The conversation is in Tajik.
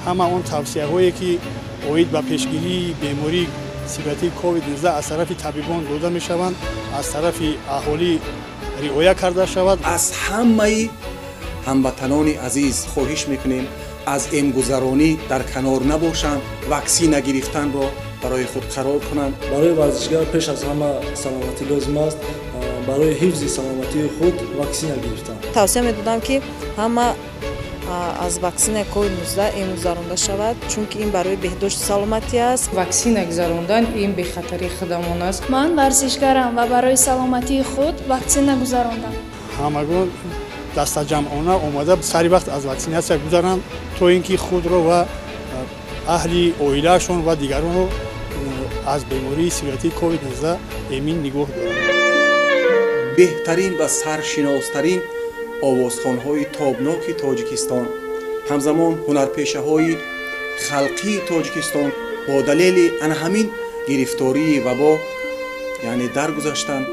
Ҳама он тавсияҳое, ки оид ба пешгирии бемории сироятии COVID-19 аз тарафи табибон дода мешаванд, аз тарафи аҳолӣ риоя карда шавад. Аз ҳамаи ҳамватанони азиз хоҳиш мекунем, аз эмгузаронӣ дар канор набошанд, ваксина гирифтанро барои худ қарор кунанд. Барои варзишгар пеш аз ҳама саломатӣ лозим аст. Барои ҳифзи саломатии худ ваксина гирифтан. Тавсия медодам, ки ҳама аз ваксинаи COVID-19 эмгузаронда шавад, чунки ин барои беҳдошти саломатӣ аст. Ваксина гузарондан ин бехатарии худамон аст. Ман варзишгарам ва барои саломатии худ ваксина гузарондам. Ҳамагон дастаҷамъона омада, сари вақт аз ваксинатсия гузаранд, то ин ки худро ва аҳли оилаашон ва дигаронро аз бемории сироятии COVID-19 эмин нигоҳ доранд. Беҳтарин ва саршиностарин овозхонҳои тобноки Тоҷикистон, ҳамзамон ҳунарпешаҳои халқии Тоҷикистон бо далели ана ҳамин гирифтории вабо, яъне, даргузаштанд.